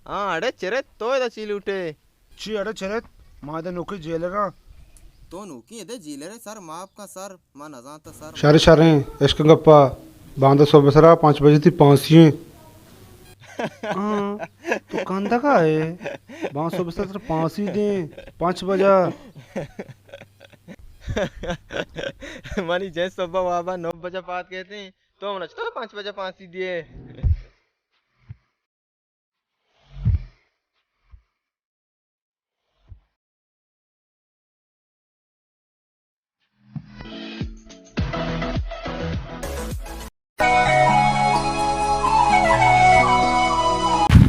ہاں، اڑے چرت، تو ادا چی لوٹے؟ چی اڑے چرت؟ ما ادا نوکیں جیلر آں۔ تو نوکیں ادے جیلر ئے سر، ماپ کن سر، ما نزانتا سر۔ شر شریں، عشق گپا، باندا صبح سرا پانچ بجے تئی پانسی ایں۔ ہاں، تو کندگا ئے؟ باندا صبح سرا پانسی دیں، پانچ بجا۔ منی جن صبح وابا نو بجا پاد کیتیں، تو من چطور پانچ بجا پانسی دیے؟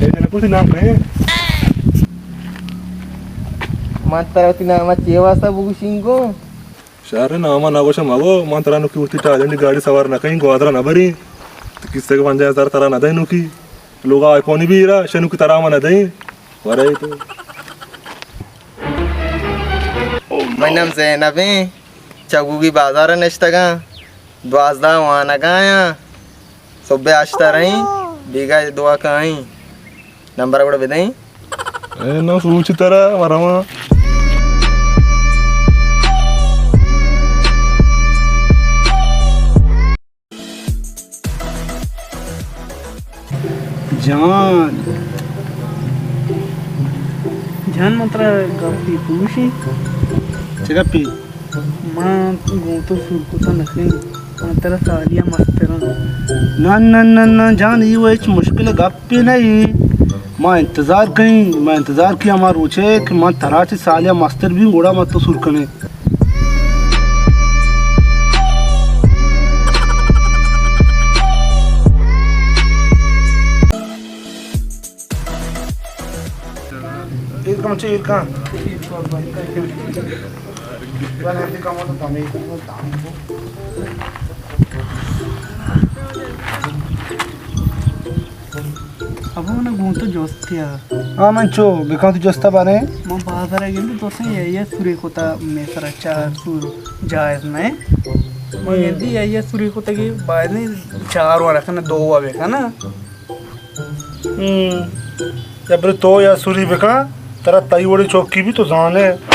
اے جنکو، تئی نام کئے؟ من ترا وتی نام ءَ چے واسطہ بگوشیں گوں؟ شر، نام ءَ نہ گوش مگو، من ترا نوکی وتی ٹالنڈ گاڑی سوار نہ کئیں، گوادر ءَ نہ بریں۔ تو کسے کہ پنجاہ ہزار ترا نہ دئیں نوکی۔ لوگا آئی فون بیرا، شے نوکی ترا ما نہ دئیں۔ ورے تو۔ منی نام زینب ایں، چہ گوگی بازار ءَ نشتگاں، دوازدہ وانگایاں۔ صبح ہشت ءَ رئیں، بیگاہ دو ءَ کائیں۔ نمبر ءَ گڑا بدئیں۔ اے نہ سوچ ترا، ما رواں۔ جان۔ جان، من ترا گپے پوشی۔ چے گپے؟ من گوں تو سور کتا نہ کنیں، من ترا سالی ءَ مستراں۔ نہ، نہ، نہ، نہ، جان، اے وَ ہچ مشکل گپے نہ ایں۔ ما انتظار کئیں، ما انتظار کئیں ہما روچے کہ من ترا چہ سالی ءَ مستر بیں، گڑا ما تو سور کنیں۔ ایر کن، چہ ایر کن۔ ابا، من گوں تو جست یا۔ ہاں، من چو بکن، تو جستا بارے۔ من بازار ءَ گندے تو سے یہ، یہ سوری کتا، مئے سرا چار سور جائز نہ۔ من گندی یہ، یہ سوری کتا کہ باید نہیں چار وارا کنا، دو وارا کنا۔ ہم۔ یا برے تو یا سوری بکن، ترا تئی وڑی چوکی بی تو زانے۔